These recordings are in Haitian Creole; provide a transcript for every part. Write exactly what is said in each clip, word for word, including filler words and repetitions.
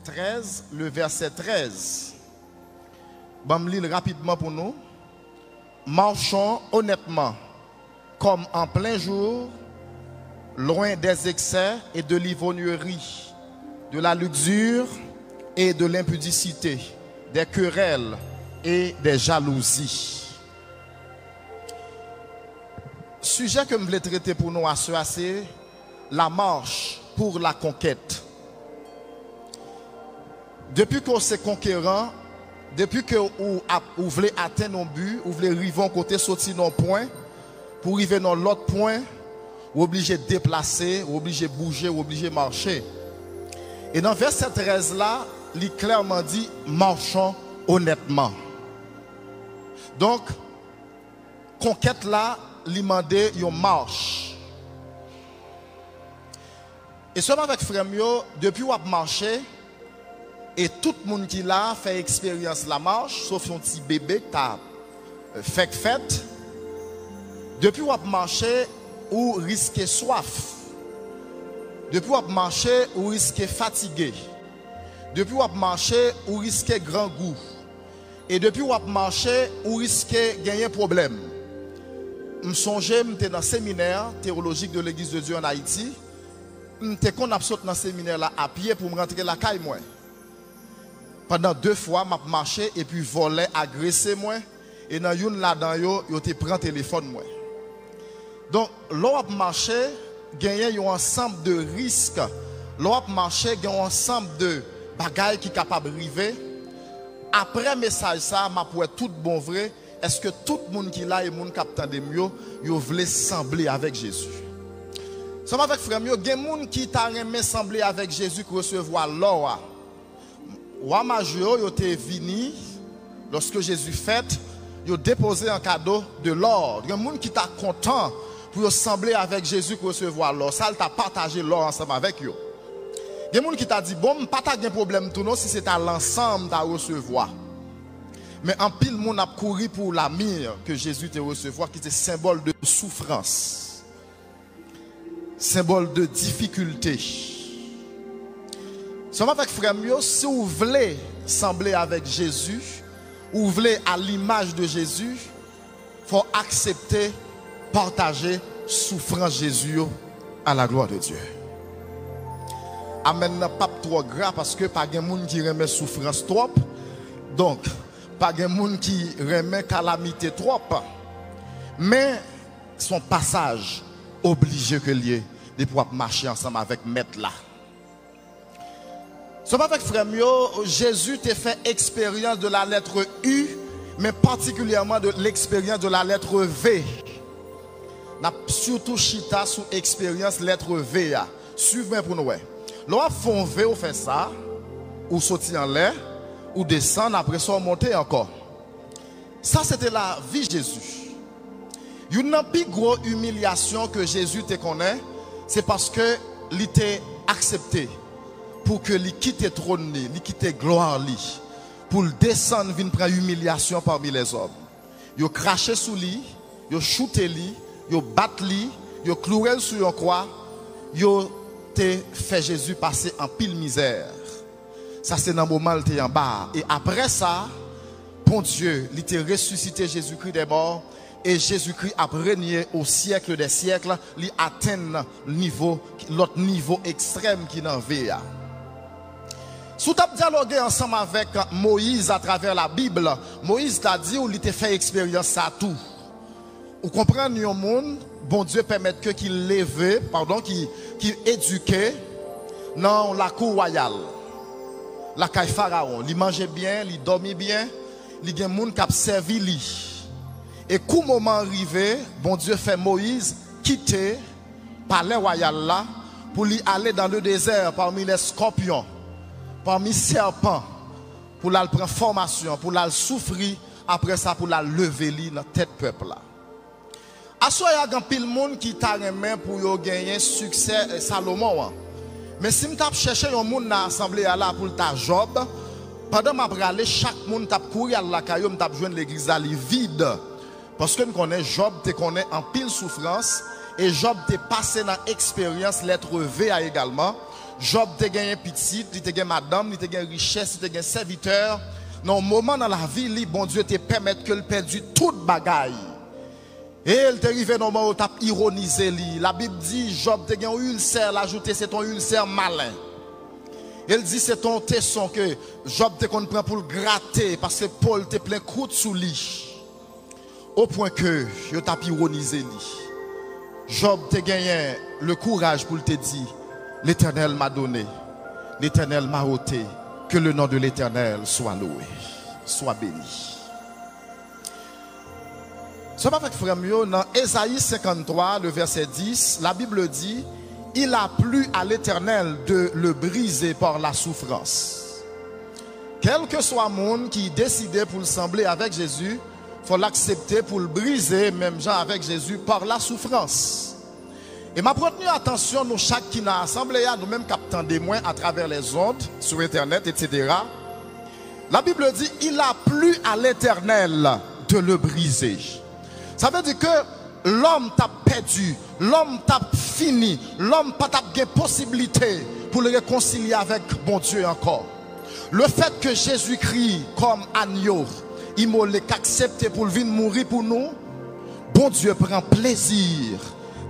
Trèz, le verset trèz. Ban m li l rapidman pou nou. Marchons honnêtement, comme en plein jour, loin des excès et de l'ivrognerie, de la luxure et de l'impudicité, des querelles et des jalousies. Sijè ke m vle trete pou nou aswè a se la marche pour la conquête. Depi ke w se konkeran, depi ke ou ap, ou vle atenn yon bi, ou vle rive yon kote, soti nan yon pwen, pou rive nan lòt pwen, ou oblije deplase, ou oblije bouje, ou oblije mache. E nan vèsè trèz la, li klèman di, marchons honnêtement. Donk, konkèt la, li mande yon mach. E sè m avèk frè m yo, depi w ap mache, e tout moun ki la fè eksperyans lamach, sof yon ti bebe k ta, euh, fèk fèt, depi w ap mache, ou riske swaf. Depi w ap mache, ou riske fatige. Depi w ap mache, ou riske grangou. E depi w ap mache, ou riske genyen pwoblèm. M sonje m te nan Séminaire Théologique de l'Église de Dieu en Haïti. M te konn ap sot nan seminè la a pye pou m rantre lakay mwen. Pandan de fwa, m ap mache epi vòlè agrese mwen, e nan youn ladan yo, yo te pran telefòn mwen. Donk, lè w ap mache, genyen yon ansanm de risk. Lè w ap mache, gen yon ansanm de bagay ki kapab rive. Apre mesaj sa a, m ap wè tout bon vre, èske tout moun ki la e moun k ap tande m yo, yo vle sanble avèk Jezi? Sè m avèk frè m yo, gen moun ki ta renmen sanble avèk Jezi k resevwa lò a. Wa maj yo, yo te vini, lòske Jezi fèt, yo depoze an kado de lò. Gen moun ki ta kontan pou yo sanble avèk Jezi k resevwa lò sa, l ta pataje lò ansanm avèk yo. Gen moun ki ta di, bon, m pa ta gen pwoblèm tou non si se ta lansan m ta resevwa. Men anpil moun ap kouri pou lamir ke Jezi te resevwa, ki se senbòl de soufrans, senbòl de difikilte. Sè m avèk frè m yo, si w vle sanble avèk Jezi, ou vle à l'image de Jésus, fò w aksepte pataje soufrans Jezi yo, à la gloire de Dieu. Amèn nan p ap twò gra paske pa gen moun ki renmen soufrans twòp. Donk, pa gen moun ki renmen kalamite twòp. Men, se yon pasaj oblije ke l ye depi w ap mache ansanm avèk Mèt la. Sè m avèk frè m yo, Jezi te fè eksperyans de la lettre U, men patikilyèman de l'expérience de la lettre V. N ap sitou chita sou eksperyans lèt V a. Swiv mwen pou n wè. Lè w ap fè yon V, ou fè sa, ou soti anlè, ou desann, apre sa, ou monte ankò. Sa se te lavi Jezi. Youn nan pi gwo imilyasyon ke Jezi te konnen, se paske li te aksepte pou ke li kite twòn li, li kite glwa li, pou l desann vin pran imilyasyon pami lèzòm. Yo krache sou li, yo choute li, yo bat li, yo kloure l sou yon kwa, yo te fè Jezi pase anpil mizè. Sa se nan moman l te anba a. E apre sa, Bondye, li te resisite Jezikri dè mò, e Jezikri ap renye o syèk dè syèk, li atenn nivo, lòt nivo ekstrèm ki nan V a. Si w t ap dyaloge ansanm avèk Moyiz atravè Labib, Moyiz ta di w li te fè eksperyans sa tou. Ou konprann yon moun, Bondye pèmèt ke ki leve, padon, ki, ki edike nan yon lakou wayal, lakay Farawon. Li manje byen, li dòmi byen, li gen moun k ap sèvi li. E kou moman an rive, Bondye fè Moyiz kite palè wayal la pou li ale dans le désert, parmi les scorpions, parmi sèpan, pou l al pran fòmasyon, pou l al soufri, apre sa pou l al leve li nan tèt pèp la. Aswè a, gen anpil moun ki ta renmen pou yo genyen siksè, eh, Salomon an. Men si m t ap chèche yon moun nan asanble a la pou l ta Jòb, pandan m ap rale, chak moun t ap kouri al lakay yo, m t ap jwenn legliz la, li vid. Paske n konnen Jòb te konnen anpil soufrans, e Jòb te pase nan eksperyans lèt V a egalman. Jòb te genyen pitit, li te gen madanm, li te gen richès, li te gen sèvitè. Nan yon moman nan lavi li, Bondye te pèmèt ke l pèdi tout bagay. E l te rive nan moman yo t ap ironize li. Labib di Jòb te gen yon ilsè, l ajoute se t on ilsè malen. E l di se t on teson ke Jòb te konn pran pou l grate, paske po l te plen kwout sou li. Opwen ke yo t ap ironize li. Jòb te genyen le kouraj pou l te di, L'Éternel m'a donné, l'Éternel m'a ôté, que le nom de l'Éternel soit loué, soit béni. Sè m avèk frè m yo, nan Ezayi senkanntwa, le vèsè dis, la Bible dit, Il a plu à l'Éternel de le briser par la souffrance. Kèlkeswa moun ki deside pou l sanble avèk Jezi, fò l aksepte pou l brize menm jan avèk Jezi par la souffrance. E m ap retni atansyon nou chak ki nan asanble a, nou menm k ap tande mwen atravè lèzond, sou entènèt, etsetera. La Bible dit, Il a plu à l'Éternel de le briser. Sa vle di ke lòm t ap pèdi, lòm t ap fini, lòm pa t ap gen posiblite pou l rekonsilye avèk Bondye ankò. Lefèt ke Jezikri, kòm anyo imole, k aksepte pou l vin mouri pou nou, Bondye pran plezi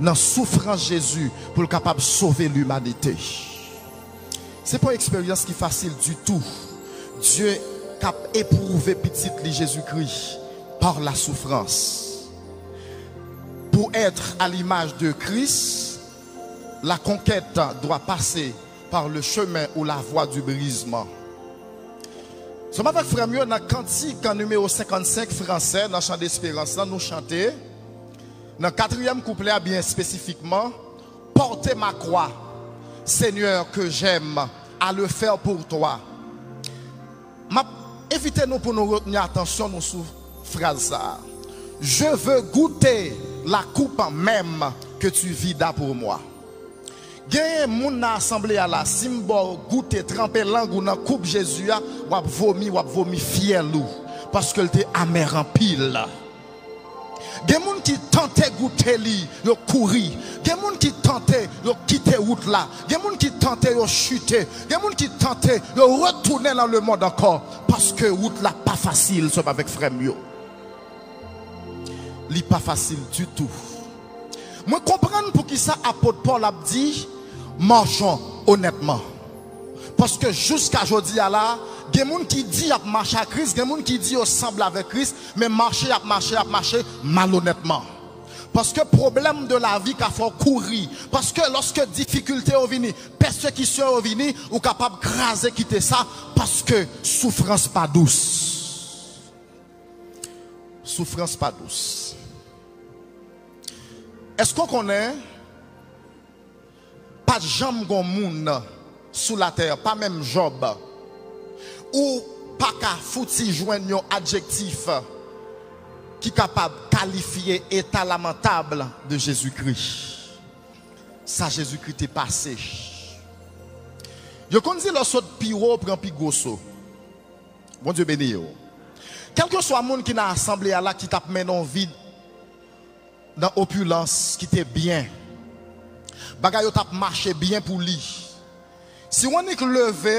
nan soufrans Jezi pou l kapab sove limanite. Se pa yon eksperyans ki fasil ditou. Dye k ap epwouve pitit li Jezikri par la soufrans. Pour être à l'image de Christ, la conquête doit passer par le chemin ou la voie du brisement. Sè m avèk frè m yo, nan kantik nimewo senkannsenk fransè, nan Chan Desperans lan, nou chante, nan katriyèm kouplè a byen espesifikman, Porte ma croix, Seigneur, que j'aime à le faire pour toi. M ap envite nou pou nou retni atansyon nou sou fraz sa a. Je veux goûter la coupe même que tu vidas pour moi. Genyen moun nan asanble a la, si m ba w goute, tranpe lang ou nan koup Jezi a, w ap vomi, w ap vomi fyèl ou, paske l te amè anpil. Gen moun ki tante goute li, yo kouri. Gen moun ki tante, yo kite wout la. Gen moun ki tante, yo chite. Gen moun ki tante, yo retounen nan lemonn ankò. Paske wout la pa fasil, sè m avèk frè m yo. Li pa fasil ditou. Mwen konprann poukisa apot Pòl ap di, marchons honnêtement. Paske jiska jodi a la, gen moun ki di y ap mache ak Kris, gen moun ki di yo sanble avèk Kris, men mache y ap mache, y ap mache malonètman. Paske pwoblèm de lavi ka fè w kouri. Paske lòske difikilte yo vini, pèsekisyon yo vini, ou kapab kraze kite sa, paske soufrans pa dous. Soufrans pa dous. Èske w konnen pa t janm gon moun sou latè, pa menm Jòb, ou pa ka fouti jwenn yon adjektif ki kapab kalifye eta lamantab de Jezikri. Sa Jezikri te pase. Yo konn di lè w sot pi wo, w pran pi gwo so. Bondye beni yo. Kèlkeswa moun ki nan asanble a la ki t ap mennen yon vi nan opilans, ki te byen, bagay yo t ap mache byen pou li. Si w annik leve,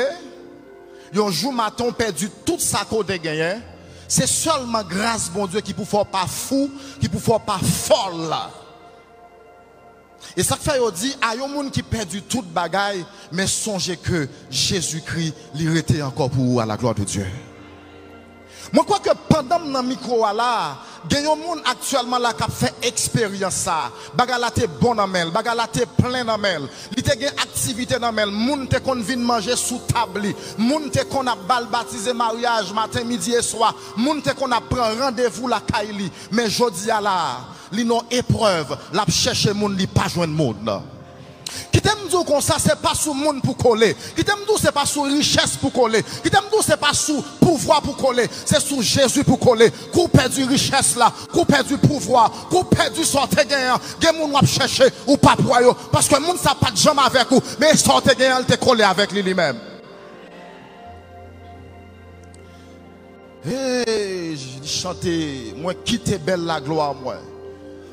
yon jou maten w pèdi tout sa ke w te genyen, se sèlman gras Bondye ki pou fè w pa fou, ki pou fè w pa fòl. E sa k fè yo di, a yon moun ki pèdi tout bagay, men sonje ke Jezikri, li rete ankò pou ou, à la gloire de Dieu. Mwen kwè ke pandan m nan mikwo a la, gen yon moun aktyèlman la k ap fè eksperyans sa. Bagay la te bon nan men l, bagay la te plen nan men l. Li te gen aktivite nan men l. Moun te konn vin manje sou tab li. Moun te konn ap ba l batize, maryaj, maten, midi e swa. Moun te konn ap pran randevou lakay li. Men jodi a la, li nan eprèv, l ap chèche moun, li pa jwenn moun. Kite m di w konsa, se pa sou moun pou kole. Kite m di w, se pa sou richès pou kole. Kite m di w, se pa sou pouvwa pou kole. Se sou Jezi pou kole. Kou w pèdi richès la, kou w pèdi pouvwa, kou w pèdi sa w te genyen an, gen moun w ap chèche, ou p ap wè yo. Paske moun sa pa t janm avèk ou, men sa w te genyen an, li te kole avèk li, li menm. Hey, li chante, mwen kite bèl laglwa mwen.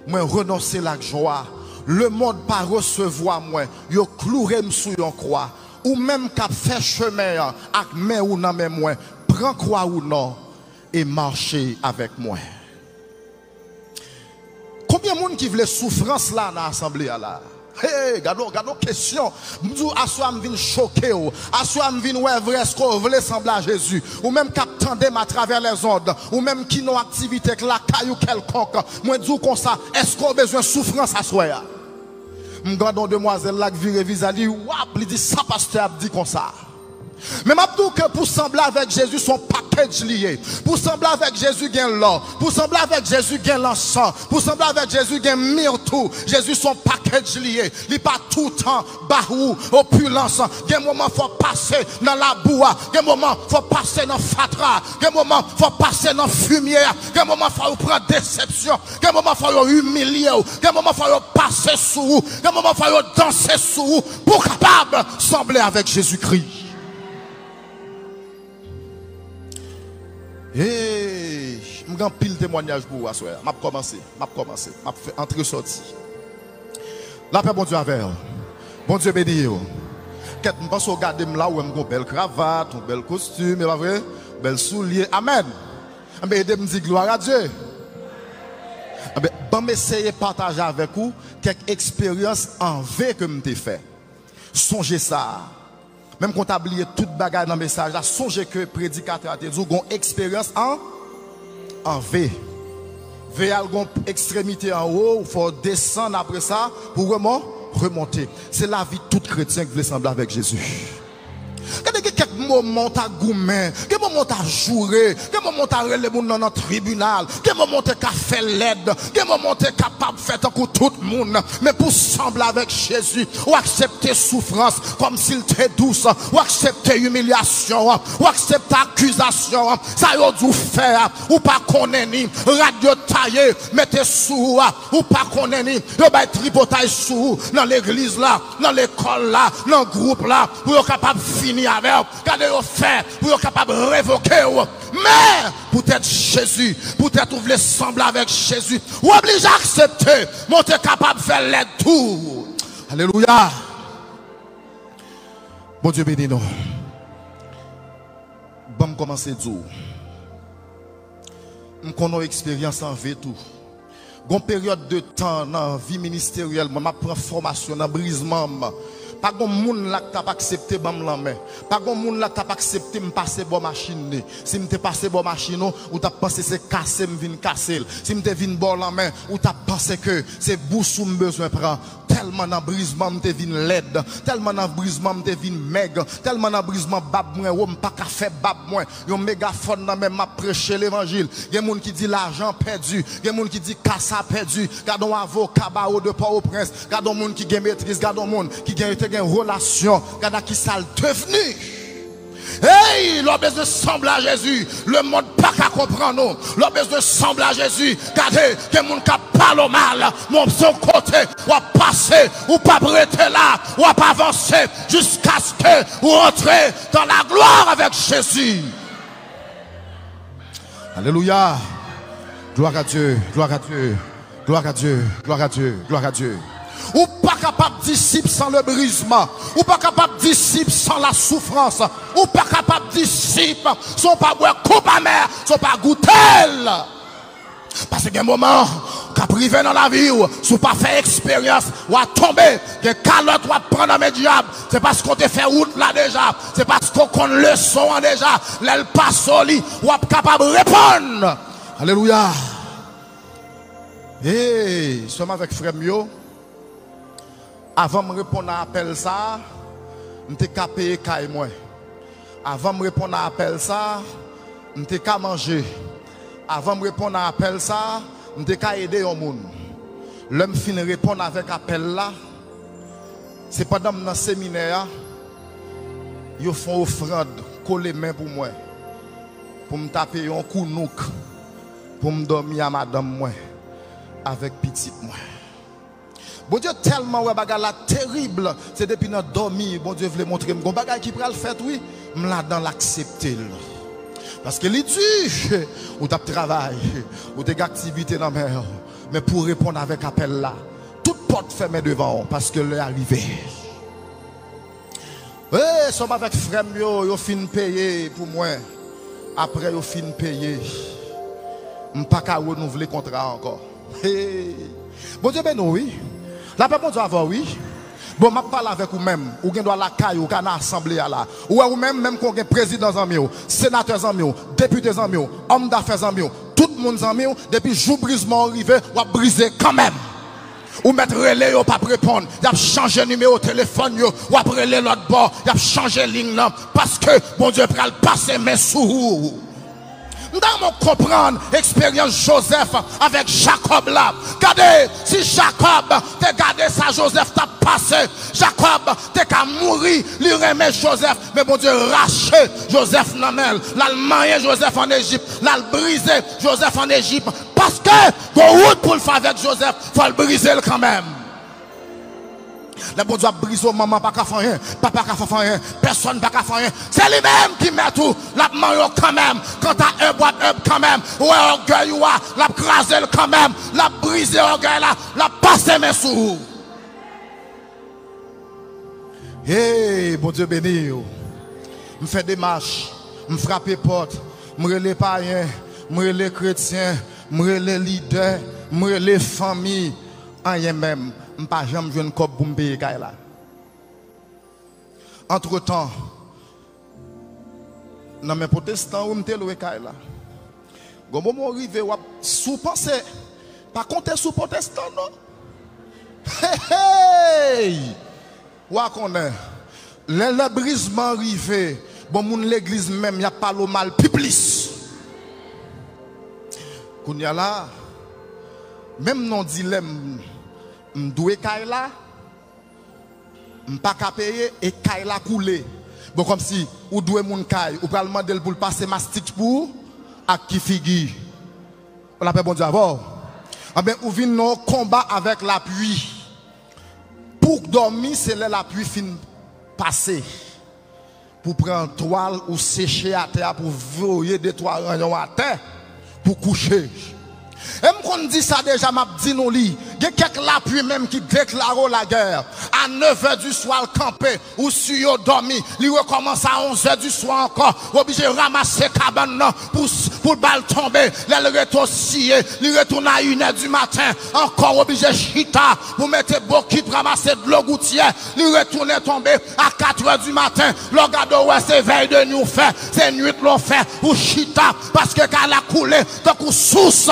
Mwen renonse l ak jwa. Lemonn pa resevwa mwen. Yo kloure m sou yon kwa. Ou menm k ap fè chemen an ak men ou nan men mwen, pran kwa ou non e mache avèk mwen. Konbyen moun ki vle soufrans la nan asanble a la? Hey, gade yon, gade yon kesyon. M di w, aswè a m vin choke w. Aswè a m vin wè vre, èske w vle sanble a Jezi? Ou menm k ap tande m atravè lèzond, ou menm ki nan aktivite k lakay ou kèlkonk, mwen di w konsa, èske w bezwen soufrans aswè a? M gade yon demwazèl la k vire vizaj li, wap, li di, sa pastè ap di konsa. Men m ap di w ke pou sanble avèk Jezi, se yon package li ye. Pou sanble avèk Jezi, gen lò. Pou sanble avèk Jezi, gen lansan. Pou sanble avèk Jezi, gen mir tou. Jezi se yon package li ye. Li pa toutan ba ou opilans. Gen moman fò w pase nan labou a. Gen moman fò w pase nan fatra. Gen moman fò w pase nan fimye a. Gen moman fò w pran desepsyon. Gen moman fò yo imilye w. Gen moman fò yo pase sou ou. Gen moman fò yo danse sou ou pou w kapab sanble avèk Jezikri. Hey, m gen anpil temwanyaj pou ou aswè a. M ap kòmanse, m ap kòmanse, m ap fè antre sòti. Lapè Bondye avè w. Bondye beni w. Kèt, m panse w gade m la, ou wè m gon bèl kravat, yon bèl kostim, e pa vre? Bèl soulye. Amèn. Anben, ede m di glwa a Dye. Anben, ban m eseye pataje avèk ou kèk eksperyans an ve ke m te fè. Sonje sa. Menm kon ta bliye tout bagay nan mesaj la, sonje ke predikatè a te di w gon eksperyans an, an ve. Ve a l gon ekstremite anwo, ou fò w desann apre sa pou remon-, remonte. Se lavi tout kretyen ki vle sanble avèk Jezi. Gade, gen kèk moman w ta goumen, gen moman w ta joure, gen moman w ta rele moun nan nan tribinal, gen moman w te ka fè lèd, gen moman w te kapab fè tankou tout moun. Men pou sanble avèk Jezi, ou aksepte soufrans kòmsi l te dous, ou aksepte imilyasyon an, ou aksepte akizasyon an, sa yo di w fè a, ou pa konnen ni, rad yo taye, mete sou ou a, ou pa konnen ni, yo bay tripotay sou ou nan legliz la, nan lekòl la, nan gwoup la, pou yo kapab fini avè w. Gade yo fè pou yo kapab revoke w. Men, poutèt Jezi, poutèt ou vle sanble avèk Jezi, ou oblije aksepte, men w te kapab fè lèd tou. Alelouya. Bondye beni nou. Ban m kòmanse di w. M konn yon eksperyans an ve tou. Gon peryòd de tan nan vi ministeryèl mwen, m ap pran fòmasyon nan brizman m. Pa gon moun la k t ap aksepte ban m lanmen. Pa gon moun la k t ap aksepte m pase bò machin li. Si m te pase bò machin ou, ou t ap panse se kase m vin kase l. Si m te vin ba w lanmen, ou t ap panse ke se bous ou m bezwen pran. Tèlman nan brizman m te vin lèd, tèlman nan brizman m te vin mèg, tèlman nan brizman bab mwen wo, m pa ka fè bab mwen. Yon megafòn nan men m, m ap preche levanjil. Gen moun ki di lajan pèdi, gen moun ki di kasa pèdi. Gade yon avoka bawo de Pòtoprens, gade yon moun ki gen metriz, gade yon moun ki gen, te gen relasyon, gade a kisa l devni. Hey, lè w bezwen sanble a Jezi, lemonn pa ka konprann ou. Lè w bezwen sanble a Jezi, gade, gen moun k ap pale w mal, men w se yon kote w ap pase, ou p ap rete la, w ap avanse jiskaske ou rantre dans la gloire avec Jésus. Alelouya. Gloire à Dieu, gloire à Dieu. Gloire à Dieu, gloire à Dieu, gloire à Dieu. Ou pa kapab disip san le brisman. Ou pa kapab disip san la soufrans. Ou pa kapab disip san w pa bwè koup amè, san w pa goute l. Paske gen moman k ap rive nan lavi w, si w pa fè eksperyans, w a tonbe. Gen kalòt w ap pran nan men dyab. Se paske w te fè wout la deja. Se paske w konn leson an deja. Lè l pase w li, w ap kapab reponn. Alelouya. Hey, sè m avèk frè m yo, avan m reponn a apèl sa a, m te ka peye kay mwen. Avan m reponn a apèl sa a, m te ka manje. Avan m reponn a apèl sa a, m te ka ede yon moun. Lè m fin reponn avèk apèl la, se pandan m nan seminè a, yo fè yon ofrann kole men pou mwen, pou m ta peye yon kounouk, pou m dòmi a madanm mwen avèk pitit mwen. Bondye tèlman wè bagay la terib, se depi nan dòmi Bondye vle montre m gon bagay ki pral fèt, wi, m ladan l aksepte l. Paske li di, ou t ap travay, ou te gen aktivite nan men w, men pou w reponn avèk apèl la, tout pòt fèmen devan w, paske lè a rive. E, sòm avèk frè m yo, yo fin peye pou mwen. Apre yo fin peye, m pa ka renouvle kontra ankò. Hey! Bondye beni w, wi. Lapè Bondye avè w, wi. Bon, m ap pale avèk ou menm. Ou gen dwa lakay ou, ou ka nan asanble a la. Ou wè ou menm, menm kon gen prezidan zanmi w, senatè zanmi w, depite zanmi w, òm dafè zanmi w, tout moun zanmi w, depi jou brizman w rive, w ap brize kanmenm. Ou mèt rele yo, p ap reponn. Y ap chanje nimewo telefòn yo, w ap rele lòt bò, y ap chanje liy nan, paske Bondye pral pase men sou ou. M ta renmen w konprann eksperyans Jozèf avèk Jakòb la. Gade, si Jakòb te gade sa Jozèf t ap pase, Jakòb te ka mouri, li renmen Jozèf, men Bondye rache Jozèf nan men l. L al manyen Jozèf ann Ejip, l al brize Jozèf ann Ejip, paske gon wout pou l fè avèk Jozèf, fò l brize l kanmenm. Lè Bondye ap brize w, manman pa ka fè anyen, papa ka fè anyen, pèsòn pa ka fè anyen. Se li menm ki mèt ou, l ap manyen w kanmenm. Kanta enb w ap enb kanmenm. Ou wè ògèy ou a, l ap kraze l kanmenm. L ap brize ògèy la, l ap pase men sou ou. Hey, Bondye beni w. M fè demach, m frape pòt, m rele payen, m rele kretyen, m rele lidè, m rele fanmi. Anyen menm, m pa janm jwenn kòb pou m peye kay la. Antretan, nan men pwotestan, wi, m te lwe kay la. Gon moman w rive, w ap, si w panse, pa konte sou pwotestan, non. Hey, hey! W a konnen, lè, lè brizman rive, bon, moun legliz menm, y ap pale w mal pi plis. Kounye a la, menm nan dilèm, m dwe kay la, m pa ka peye, e kay la koule. Bon, kòmsi ou dwe moun kay, ou pral mande l pou l pase mastik pou ou, ak ki figi? Lapè Bondye avè w. Anben, ou vin nan yon konba avèk lapli. Pou w dòmi, se lè lapli fin pase. Pou w pran twal, ou seche atè a, pou w voye de twa ranyon atè, pou w kouche. E m konn di sa deja, m ap di nou li. Gen kèk lapli menm ki deklare w lagè. A nèf è di swa, l kanpe, ou si yo dòmi, li rekòmanse a onz è di swa ankò. W oblije ranmase kabann nan pou, pou l ba l tonbe. Lè l rete, w siye, li retounen a inè di maten ankò, w oblije chita pou mete bokit, ranmase dlo goutyè. Li retounen tonbe a kat è di maten. Lè w gade, w wè se vèy de nwi w fè, se nwit la w fè, ou chita, paske kay la koule tankou sous.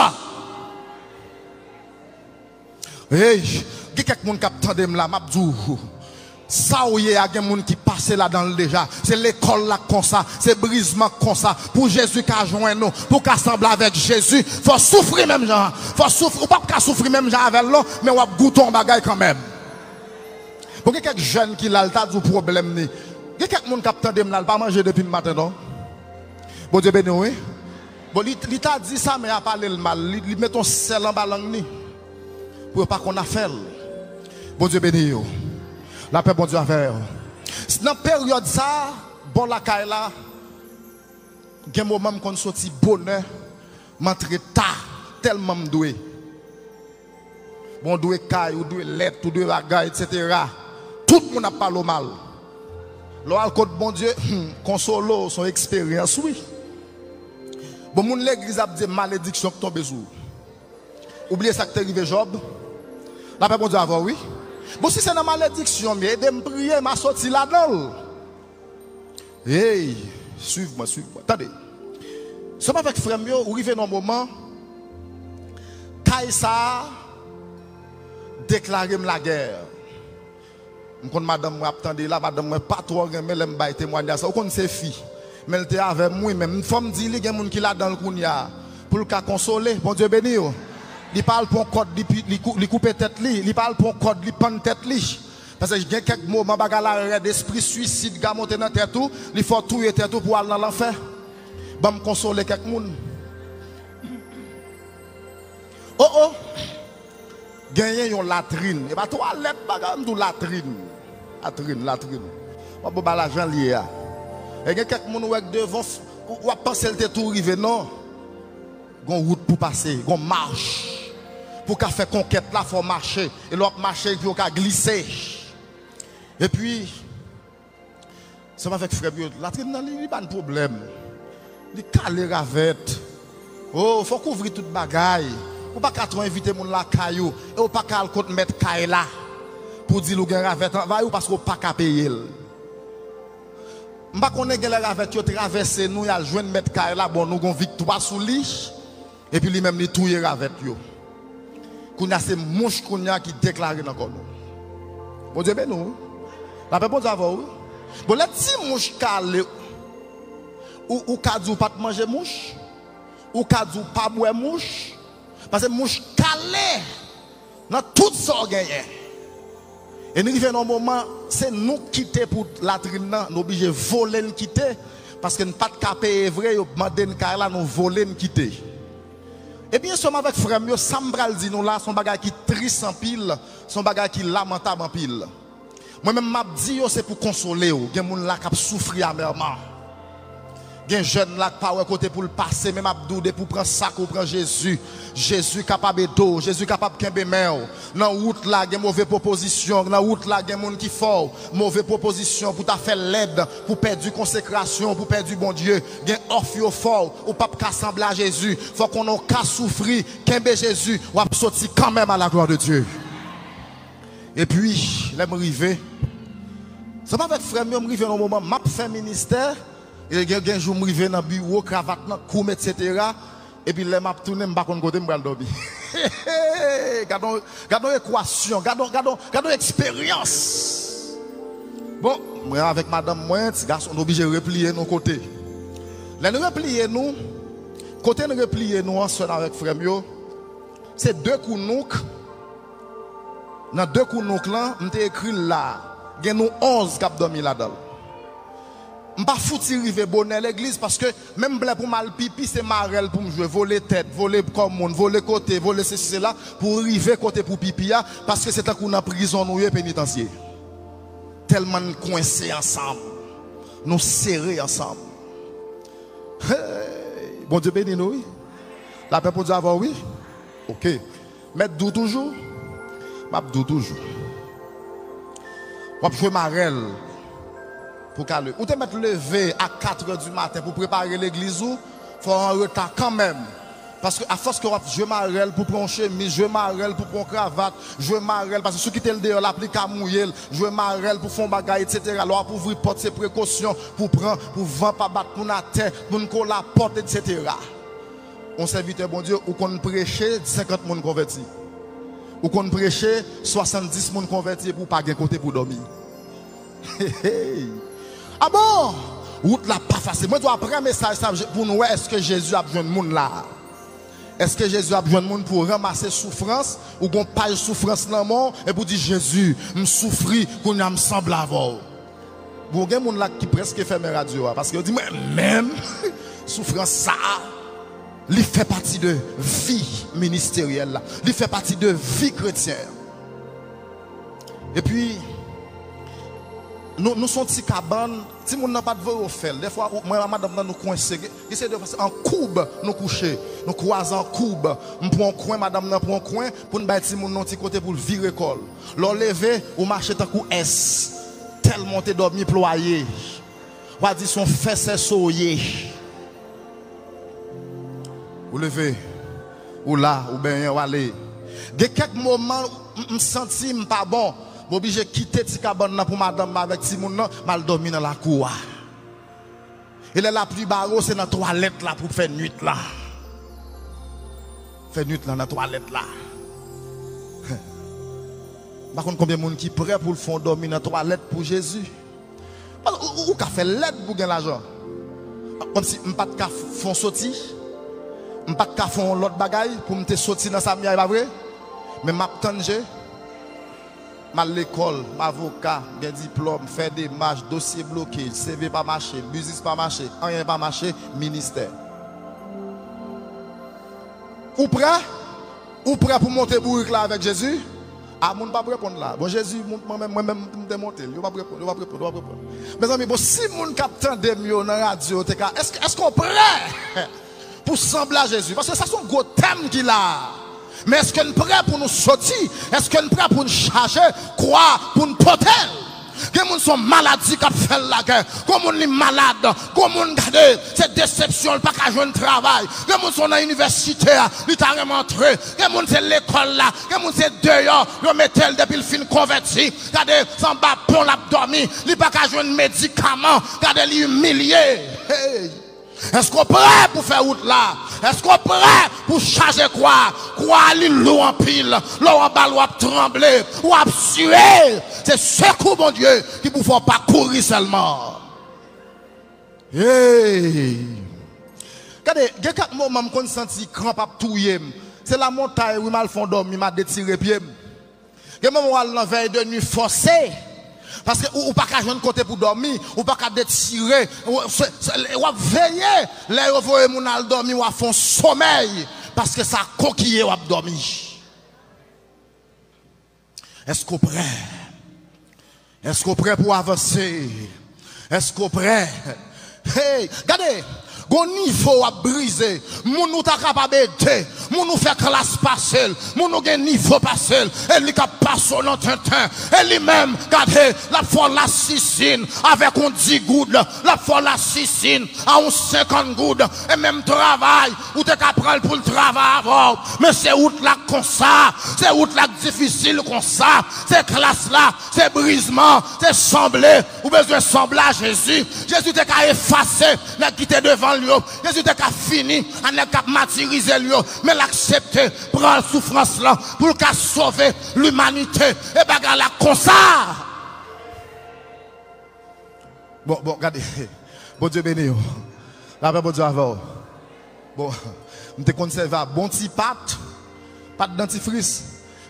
Hey, gen kèk moun k ap tande m la, m ap di w, sa w ye a, gen moun ki pase ladan l deja. Se lekòl la k konsa, se brizman k konsa. Pou Jezi ka jwenn ou, pou w ka sanble avèk Jezi, fò w soufri menm jan an. Fò w soufri, ou p ap ka soufri menm jan avè l non, men w ap goute yon bagay kanmenm. Bon, gen kèk jèn ki la, l ta di w pwoblèm li. Gen kèk moun k ap tande m la, l pa manje depi maten non. Bondye beni w, wi. Bon, li, li ta di sa, men a pale l mal. Li, li met yon sèl anba lang li. Pou yo pa konn afè l. Bondye beni yo. Lapè Bondye avè yo. Nan peryòd sa, bò lakay la, gen moman m konn soti bonè, m antre ta, tèlman m dwe. Bon, ou dwe kay, ou dwe lèt, ou dwe bagay, etsetera. Tout moun ap pale w mal. Lè w al kot Bondye, hmm, konsole w, se yon eksperyans, wi. Bon, moun legliz ap di malediksyon k tonbe sou ou. Ou bliye sa k te rive Jòb? Lapè Bondye avè w, wi. Bon, si se nan malediksyon m ye, ede m priye, m a soti ladan l. Hey, swiv mwen, swiv mwen. Tande. Sè m avèk frè m yo, ou rive nan moman, kay sa a deklare m lagè. M konn madanm mwen ap tande la, madanm mwen pa twò renmen lè m bay temwanyaj sa. Ou konn se fi. Men l te avè m, wi, men fò m di li, gen moun ki ladan l kounye a. Pou l ka konsole, Bondye beni w. Li pa al pran kòd, li, pi- li, kou- li koupe tèt li, li pa al pran kòd, li pann tèt li. Paske gen kèk moman bagay la rèd, espri swisid ka monte nan tèt ou, li fè w touye tèt ou pou w al nan lanfè. Ban m konsole kèk moun. O, o! Genyen yon latrin. E pa twalèt bagay, m di w latrin. Latrin, latrin. W ap bon bagay la jan l ye a. E gen kèk moun ou wè k devan, w ap panse l te tou rive, non. Gon wout pou pase, gon mach. Pou w ka fè konkèt la, fò w mache. E lè w ap mache, epi w ka glise. Epi, Ansanm avèk frè m yo, latrin nan li, li ba n pwoblèm. Li kale ravèt. O, fò w kouvri tout bagay. Ou pa ka twò envite moun lakay ou, e ou pa ka al kot mèt kay la pou di l ou gen ravèt anvay ou paske ou pa ka peye l. M pa konnen, genlè ravèt yo travèse nou, y al jwenn mèt kay la, bon, nou gon viktwa sou li. Epi li menm li touye ravèt yo. Kounye a se mouch kounye a ki deklare nan kò nou. Bondye beni w wi. Lapè Bondye avè w wi. Bon, lè ti mouch kale, ou, ou ka di w pa t manje mouch? Ou ka di w pa bwè mouch? Paske mouch kale nan tout sa w genyen. E n rive nan yon moman, se nou k kite pou latrin nan, n oblije vole n kite, paske n pa t ka peye vre, yo mande n kay la, nou vole n kite. Ebyen, ansanm avèk frè m yo, sa m pral di nou la, se yon bagay ki tris anpil, se yon bagay ki lamantab anpil. Mwen menm, m ap di yo, se pou konsole w. Gen moun la k ap soufri amèman. Gen jèn la k pa wè kote pou l pase, men m ap di w, depi w pran sak ou pran Jezi, Jezi kapab ede w, Jezi kapab kenbe men w. Nan wout la, gen move pwopozisyon, nan wout la, gen moun ki fè w move pwopozisyon pou ta fè lèd, pou pèdi konsekrasyon, pou pèdi Bondye. Gen òf yo fè w, ou p ap ka sanble a Jezi. Fò w konnen w ka soufri, kenbe Jezi, w ap soti kanmenm à la gloire de Dieu. Epi, lè m rive, se pa avèk frè m yo, m rive nan moman, m ap fè ministè, e gen, gen jou m rive nan biwo, kravat nan koum, etsetera. Epi lè m ap tounen, m pa konn kote m pral dòmi. Gade yon, gade yon ekwasyon, gade yon, gade yon, gade yon eksperyans. Bon, mwen avèk madanm mwen, ti gason, nou oblije repliye nou kote. Lè n repliye nou, kote n repliye nou an, sè m avèk frè m yo, se de kou nouk. Nan de kou nouk lan, m te ekri l la. Gen nou onz k ap dòmi ladan l. M pa fouti rive bonè legliz, paske menm lè pou m al pipi, se marèl pou m jwe, vole tèt, vole kò moun, vole kote, vole sesi, sela, pou rive kote pou pipi a, paske se tankou nan prizon nou ye, penitansye. Tèlman n kwense ansanm, nou sere ansanm. Hey! Bondye beni nou, wi. Lapè Bondye avè w, wi. Oke. Mèt di w toujou, m ap di w toujou. W ap jwe marèl pou kale. Ou te mèt leve a katrè di maten pou prepare legliz ou, fò w an reta kanmenm. Paske afòs ke w ap jwe marèl pou pran yon chemiz, jwe marèl pou pran yon kravat, jwe marèl, paske si w kite l deyò, lapli ka mouye l, jwe marèl pou fè yon bagay, etsetera. Lè w ap ouvri pòt, se prekosyon pou pran, pou van pa bat moun atè, moun kolapòt, etsetera. Yon sèvitè Bondye, ou konn preche, senkant moun konvèti. Ou konn preche, swasanndis moun konvèti, epi ou pa gen kote pou dòmi. Hey, hey. A bon? Wout la pa fasil. Mwen di w, apre mesaj sa, pou nou wè èske Jezi ap jwenn moun la. Èske Jezi ap jwenn moun pou ranmase soufrans? Ou gon paj soufrans nan men w, epi w di, Jezi, m soufri, kounye a m sanble avè w. Bon, gen moun la ki prèske fèmen radyo a, paske yo di, mwen menm, soufrans sa a, li fè pati de vi ministeryèl la, li fè pati de vi kretyen an. Epi, nou, nou se yon ti kabann, timoun nan pa t voye w fè l. Dèfwa, ou, mwen ak madanm nan, nou kwense. Gen, gen se dèfwa, se an koub nou kouche. Nou kwaze an koub. M pran yon kwen, madanm nan pran yon kwen, pou n bay timoun nan yon ti kote pou l vire kò l. Lè w leve, ou mache tankou S. Tèlman w te dòmi plwaye. W a di se yon fè sèso w ye. Ou leve, ou la, ou benyen, w ale. Gen kèk moman, m, m santi m pa bon. M oblije kite ti kabann nan pou madanm mwen avèk timoun nan, m al dòmi nan lakou a. E lè lapli bare w, se nan twalèt la pou fè nwit la. Fè nwit la nan twalèt la. M pa konn konbyen moun ki prè pou l fè w dòmi nan twalèt pou Jezi. Paske ou, ou, ou ka fè lèd pou gen lajan. Kòmsi m pa t ka f-, fè yon soti, m pa t ka fè yon lòt bagay pou m te soti nan sa m ye a, e pa vre? Men m ap tann je. M al lekòl, m avoka, m gen diplòm, fè demach, dosye bloke, C V pa mache, biznis pa mache, anyen pa mache, ministè. Ou prè? Ou prè pou monte bourik la avèk Jezi? A, moun p ap reponn la. Bon, Jezi, moun, mwen menm, mwen menm, m te monte l. Yo p ap reponn, yo p ap reponn, yo p ap reponn. Mezanmi, bon, si moun k ap tande m yo nan radyo te ka, èske, èske w prè pou sanble a Jezi? Paske sa se yon gwo tèm ki la a. Men èske n prè pou nou soti? Èske n prè pou n chaje kwa pou n pote l? Gen moun se yon maladi k ap fè l lagè. Gen moun li malad. Gen moun gade, se desepsyon, li pa ka jwenn travay. Gen moun se nan inivèsite a, li ta renmen antre. Gen moun se lekòl la. Gen moun se deyò, yo mete l depi l fin konvèti. Gade, se anba pon l ap dòmi. Li pa ka jwenn medikaman. Gade, li imilye. Hey! Èske w prè pou fè wout la? Èske w prè pou chaje kwa? Kwa a li lou anpil. Lè w anba l, w ap tranble, w ap siye. Se sekou Bondye ki pou fè w pa kouri sèlman. Hey! Gade, gen kèk moman m konn santi kranp ap touye m. Se lamontay, wi, m al fè yon dòmi, m a detire pye m. Gen moman w al nan vèy de nwi fòse. Paske ou, ou pa ka jwenn kote pou dòmi, ou pa ka detire, ou, se, se, w ap veye. Lè yo voye moun al dòmi, w ap fè yon somèy. Paske sa kokiye w ap dòmi. Èske w prè? Èske w prè pou w avanse? Èske w prè? Hey, gade, gon nivo w ap brize. Moun ou ta kapab ede, moun ou fè klas pase l, moun ou gen nivo pase l, e li k ap pase w nan tenten. E li menm, gade, l ap fè w lasisin avèk yon dis goud, l ap fè w lasisin a yon senkant goud, e menm travay, ou te ka pran l pou l travay avè w. Men se wout la k konsa, se wout la k difisil konsa, se klas la, se brizman, se sanble. Ou bezwen sanble a Jezi. Jezi te ka efase nèg ki te devan l yo. Jezi te ka fini a nèg k ap matirize l yo. Men l aksepte pran soufrans lan pou l ka sove limanite. E bagay la konsa. Bon, bon, gade. Bondye beni w. Lapè Bondye avè w. Bon, m te konn sèvi a bon ti pat, pat dantifris.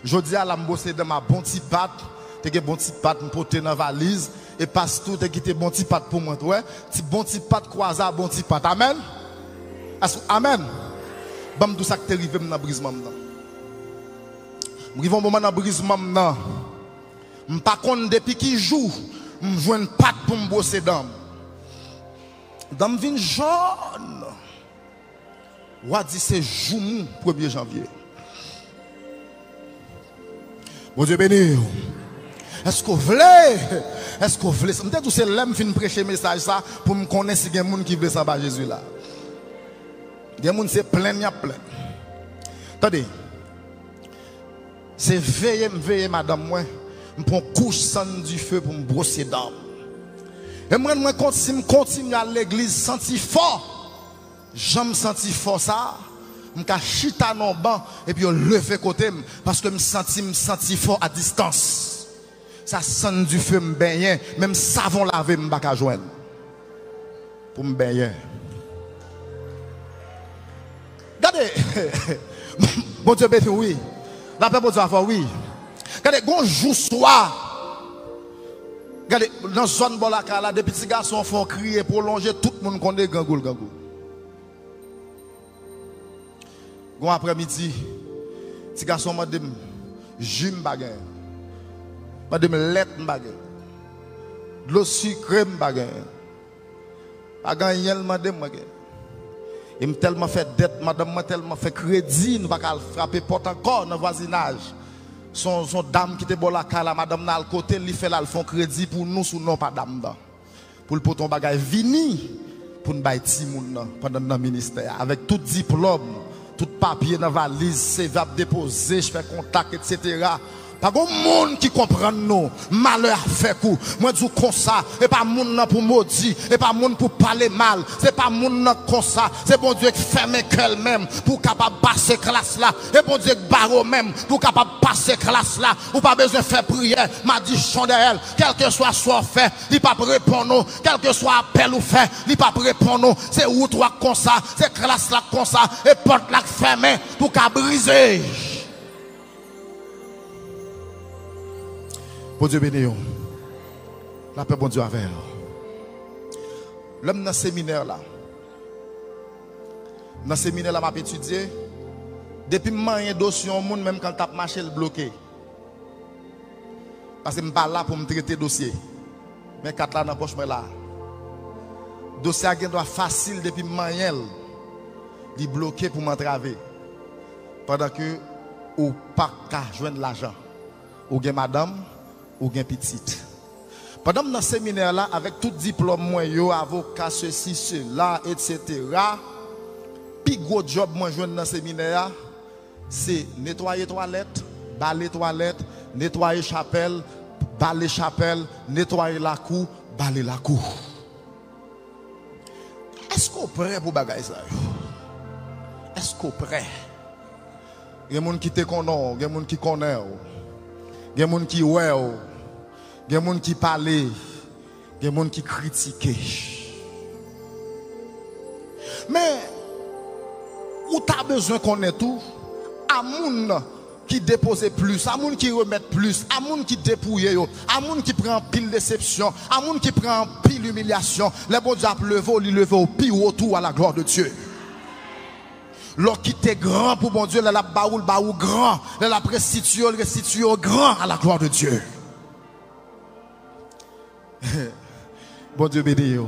Jodi a la, m bwose dan m a bon ti pat. Te gen bon ti pat m pote nan valiz. E pastè te kite bon ti pat pou mwen tou, wè. Ti bon ti pat kwaze a bon ti pat. Amèn? Èske, amèn? Ban m di w sa k te rive m nan brizman m nan. M rive yon moman nan brizman m nan. M pa konn depi ki jou m jwenn pat pou m bwose dan m. Dan m vin jòn. W a di se joumou premye janvye. Bondye beni w. Èske w vle? Èske w vle? M te di w se lè m fin preche mesaj sa pou m konnen si gen moun ki vle sanba Jezi la. Gen moun se plenn y ap plenn. Tande. Se veye m veye madanm mwen, m pran kouch sann dife pou m bwose dan m. E m rann mwen kont si m kontinye al legliz santi fò, jan m santi fò sa, m ka chita nan yon ban epi yo leve kote m, paske m santi m santi fò a distans. Sa sann dife m benyen, menm savon lave m pa ka jwenn pou m benyen. Gade, Bondye beni w, wi. Lapè Bondye avè w, wi. Gade, gon jou swa, gade, nan zòn bò lakay la, depi ti gason fè yon kriye pwolonje, tout moun konnen grangou l grangou. Gon aprèmidi, ti gason mande m ji m pa genyen. Mande m lèt m pa genyen. Dlo sikre m pa genyen. Pa gen anyen l mande m mwen genyen. E m tèlman fè dèt, madanm mwen tèlman fè kredi, nou pa ka al frape pòt ankò nan vwazinaj. Se yon, se yon dam ki te bò lakay la, madanm nan al kote l, li fè l al fè yon kredi pou nou sou non pa dam nan. Pou l pote yon bagay vini pou n bay timoun nan pandan n nan ministè a. Avèk tout diplòm, tout papye nan valiz, C V ap depoze, fè kontak, etsetera. Pa gon moun ki konprann nou. Malè a fèk ou. Mwen di w konsa, e pa moun nan pou modi, e pa moun pou pale mal. Se pa moun nan konsa. Se Bondye k fèmen kè l menm pou w kapab pase klas la. E Bondye k bare w menm pou w kapab pase klas la. Ou pa bezwen fè priyè, madichon dèyè l. Kèlkeswa sa w fè, li p ap reponn ou. Kèlkeswa apèl ou fè, li p ap reponn ou. Se wout ou a k konsa, se klas la k konsa, e pòt la k fèmen pou ka brize. Bondye beni w. Lapè Bondye avè w. Lè m nan seminè la, nan seminè la m ap etidye, depi m manyen dosye yon moun, menm kan l t ap mache, l bloke. Paske m pa la pou m trete dosye. Men kat la nan pòch mwen la. Dosye a gen dwa fasil depi m manyen l. Li bloke pou m antrave. Pandan ke ou pa ka jwenn lajan. Ou gen madanm, ou gen pitit. Pandan m nan seminè la, avèk tout diplòm mwen yo, avoka, sesi, sela, etsetera, pi gwo djòb mwen jwenn nan seminè a, se netwaye twalèt, bale twalèt, netwaye chapèl, bale chapèl, netwaye lakou, bale lakou. Èske w prè pou bagay sa yo? Èske w prè? Gen moun ki te konnen w, gen moun ki konnen w, gen moun ki wè w, gen moun ki pale, gen moun ki kritike. Men, ou ta bezwen konnen tou, a moun ki depoze plis, a moun ki remèt plis, a moun ki depouye yo, a moun ki pran anpil desepsyon, a moun ki pran anpil imilyasyon, lè Bondye ap leve w, li leve w pi wo tou, à la gloire de Dieu. Lè w kite gran pou Bondye, lè l ap ba ou, l ba ou gran. Lè l ap restitye w, l restitye w gran, à la gloire de Dieu. Bondye beni w.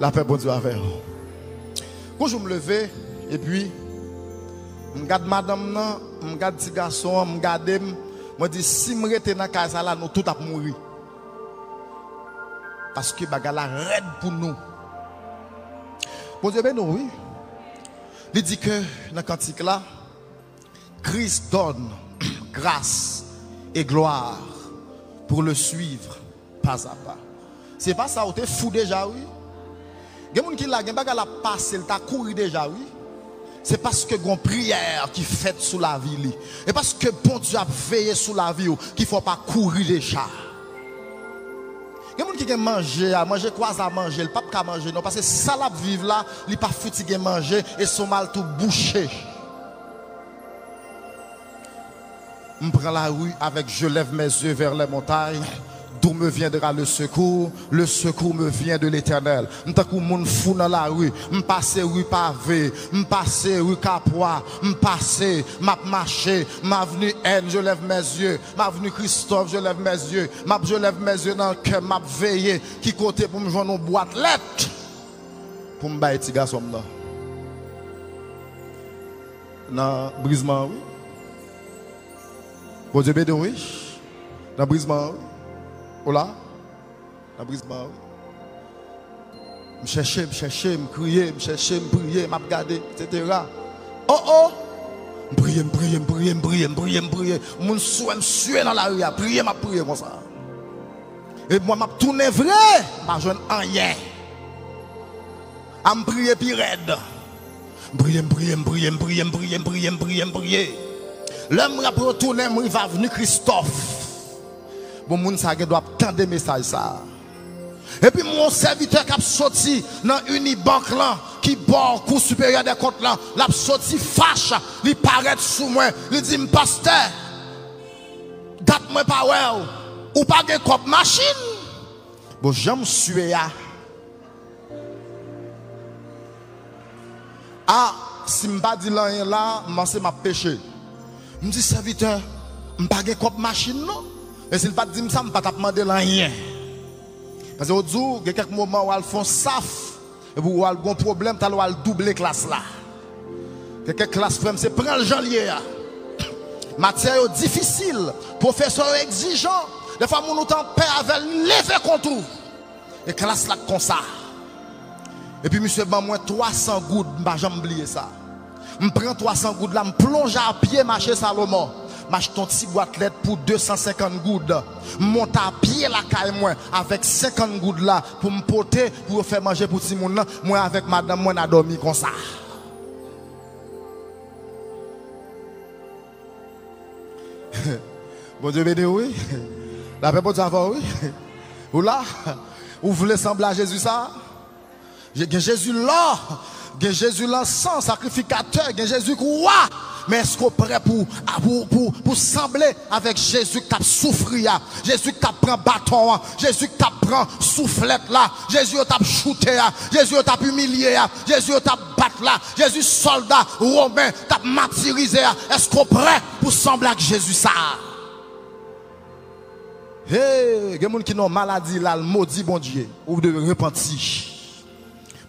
Lapè Bondye avè w. Gon jou m leve, epi m gad madanm nan, m gad ti gason an, m gade m, mwen di, si m rete nan kay sa la, nou tout ap mouri. Paske bagay la rèd pou nou. Bondye beni w, wi. Li di ke nan kantik la, Christ donne grâce et gloire pour le suivre pas à pas. Se pa sa, ou te fou deja, wi. Gen moun ki la, gen bagay la pase, l ta kouri deja, wi. Se paske gon priyè ki fèt sou lavi li. E paske Bondye ap veye sou lavi w, ki fè w pa kouri deja. Gen moun ki gen manje a, manje kwaze a manje, l p ap ka manje non, paske sa l ap viv la, li pa fouti gen manje, estomal tou bouche. M pran lari avèk je lève mes yeux vers les montagnes, d'où me viendra le secours? Le secours me vient de l'Éternel. M tankou moun fou nan lari, m pase ri Pave, m pase ri Kapwa, m pase, m ap mache, m avni N, je lève mes yeux, m avni Christophe, je lève mes yeux, m ap je lève mes yeux nan kè m, m ap veye ki kote pou m jwenn yon bwat lèt pou m bay ti gason m nan. Nan brizman an, wi. Bondye beni w, wi. Nan brizman an, wi. Ou la? Nan brizman an, wi. M chèche, m chèche, m kriye, m chèche, m priye, m ap gade, etsetera. Oh, oh! M priye, m priye, m priye, m priye, m priye, m priye, m priye. Moun sou wè m swe nan lari a, priye, m ap priye konsa. Epi mwen, m ap tounen vre, m pa jwenn anyen. A m priye pi rèd. M priye, m priye, m priye, m priye, m priye, m priye, m priye, m priye. Lè m ap retounen, m rive avni Kristòf. Bon, moun sa gen dwa ap tande mesaj sa a. Epi m wè yon sèvitè k ap soti nan Unibank lan, ki bò Cour supérieure des comptes lan, l ap soti fach, li parèt sou mwen, li di m, "Pastè, dat mwen pa wè w, ou pa gen kòb machin?" Bon, jan m swe a, a, si m pa di l anyen la, m panse m ap peche. M di, "Sèvitè, m pa gen kòb machin non." E si l pa t di m sa, m pa t ap mande l anyen. Paske yo di w, gen kèk moman w al fè yon saf, epi w al gon pwoblèm, talè w al double klas la. Gen kèk klas, frè m, se pran l jan l ye a. Matyè yo difisil, pwofesè yo egzijan. Defwa moun ou t an pè avè l, li leve kont ou. E klas la k konsa. Epi misye ban mwen twa san goud, m pa janm bliye sa. M pran twa san goud la, m plonje a pye mache Salomon. M achte yon ti bwat lèt pou de san senkant goud. M monte a pye lakay mwen avèk senkant goud la pou m pote, pou yo fè manje pou timoun nan. Mwen avèk madanm mwen, n a dòmi konsa. Bondye beni w, wi. Lapè Bondye avè w, wi. Ou la? Ou vle sanble a Jezi sa a? Je-, gen Jezi lò, gen Jezi lansan, sakrifikatè, gen Jezi k wa. Men èske w prè pou, pou, pou, pou sanble avèk Jezi k t ap soufri a, Jezi k t ap pran baton an, Jezi k t ap pran souflèt la, Jezi yo t ap choute a, Jezi yo t ap imilye a, Jezi yo t ap bat la, Jezi sòlda women t ap matirize a? Èske w prè pou sanble ak Jezi sa a? Hey, gen moun ki nan maladi la, l modi Bondye. Ou dwe repanti.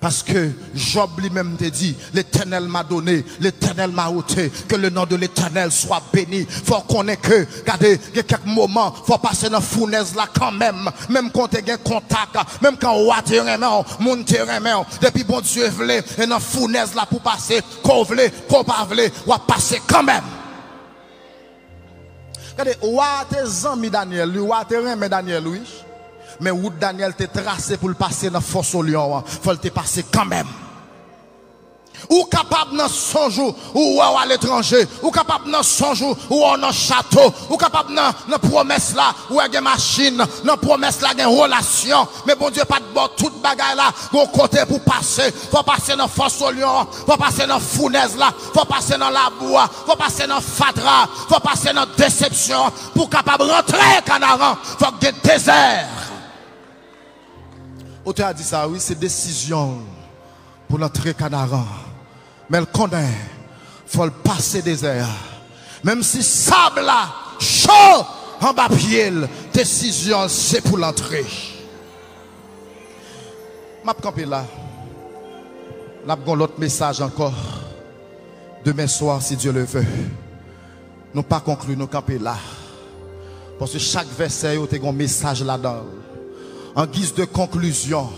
Paske Jòb li menm te di, L'Éternel m'a donné, l'Éternel m'a ôté, que le nom de l'Éternel soit béni. Fò w konnen ke, gade, gen kèk moman, fò w pase nan founèz la kanmenm. Menm kan w te gen kontak, menm kan wa te renmen w, moun te renmen w. Depi Bondye vle, e nan founèz la pou w pase, ke w vle, ke w pa vle, w ap pase kanmenm. Gade, wa a te zanmi Danyèl, wi, wa a te renmen Danyèl, wi. Men wout Danyèl te trase pou l pase nan fòs o lyon an, fò l te pase kanmenm. Ou kapab nan sonj ou, ou wè w aletranje. Ou kapab nan sonj ou, ou wè w nan chato. Ou kapab nan, nan pwomès la, ou wè gen machin. Nan pwomès la, gen relasyon. Men Bondye pa t ba w tout bagay la. Gon kote pou pase. Fò pase nan fòs o lyon an. Fò pase nan founèz la. Fò pase nan labou a. Fò pase nan fatra a. Fò pase nan desepsyon an. Pou w kapab rantre Kanaran, fòk gen dezè. Otè a di sa, wi, se desizyon l pou l antre Kanaran. Men l konnen, fò l pase dezè a. Menm si sab la cho anba pye l, desizyon l se pou l antre. M ap kanpe la. N ap gon lòt mesaj ankò. Demen swa, si Dye le ve. Nou pa konkli, nou kanpe la. Paske chak vèsè yo te gon mesaj ladan l. An giz de konklizyon,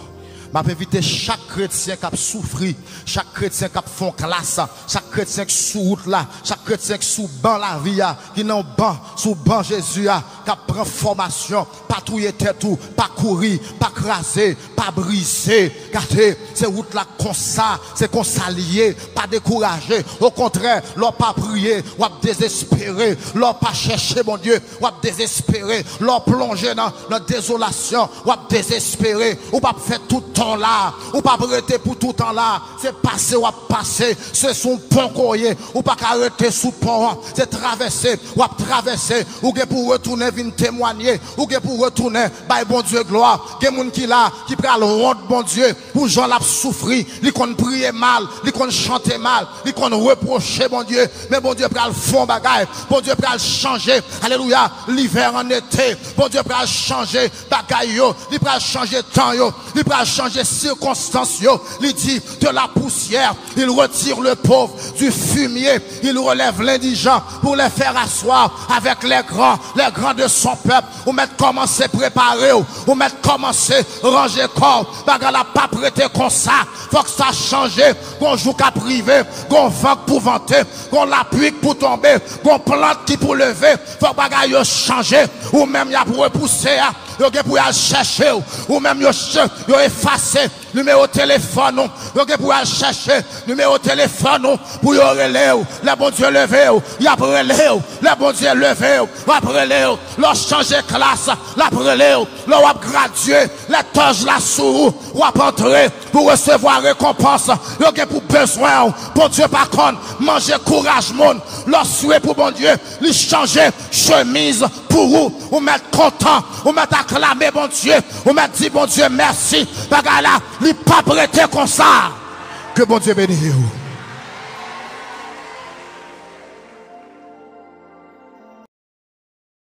m ap envite chak kretyen k ap soufri, chak kretyen k ap fè yon klas, chak kretyen k sou wout la, chak kretyen k sou ban lavi a, ki nan yon ban, sou ban Jezi a, k ap pran fòmasyon, pa touye tèt ou, pa kouri, pa kraze, pa brize. Gade, se wout la konsa, se konsa l ye. Pa dekouraje. Okontrè, lè w pa priye, w ap dezespere. Lè w pa chèche Bondye, w ap dezespere. Lè w plonje nan, nan dezolasyon, w ap dezespere. Ou p ap fè tout tan w la. Ou p ap rete pou tout tan w la. Se pase w ap pase. Se sou pon ke w ye. Ou pa ka rete sou pon an. Se travèse w ap travèse. Ou gen pou retounen vin temwanye. Ou gen pou retounen bay Bondye glwa. Gen moun ki la, ki pral wont Bondye pou jan l ap soufri. Li konn priye mal, li konn chante mal, li konn repwoche Bondye. Men Bondye pral fè yon bagay. Bondye pral chanje, alelouya, livè an ete. Bondye pral chanje bagay yo. Li pral chanje tan yo. Li pral chanje sikonstans yo. Li di, de la poussière, il retire le pauvre, du fumier, il relève l'indigent pour les faire asseoir avec les grands, les grands de son peuple. Ou mèt kòmanse prepare w. Ou mèt kòmanse ranje kò w. Bagay la p ap rete konsa. Fòk sa chanje. Gon jou k ap rive. Gon van k pou vante. Gon lapli k pou tonbe. Gon plant ki pou leve. Fòk bagay yo chanje. Ou menm y ap repouse a, yo gen pou y al chèche w. Ou menm yo ch-, yo efase nimewo telefòn ou. Yo gen pou y al chèche nimewo telefòn ou pou yo rele w. Lè Bondye leve w, y ap rele w. Lè Bondye leve w, w ap rele w. Lè w chanje klas, l ap rele w. Lè w ap gradye, lè tòj la sou ou, w ap antre pou resevwa rekonpans. Yo gen pou bezwen w. Bondye pa konn manje kouraj moun. Lè w swe pou Bondye, li chanje chemiz pou ou. Ou mèt kontan, ou mèt aklame Bondye, ou mèt di Bondye mèsi. Bagay la, li p ap rete konsa. Ke Bondye beni w.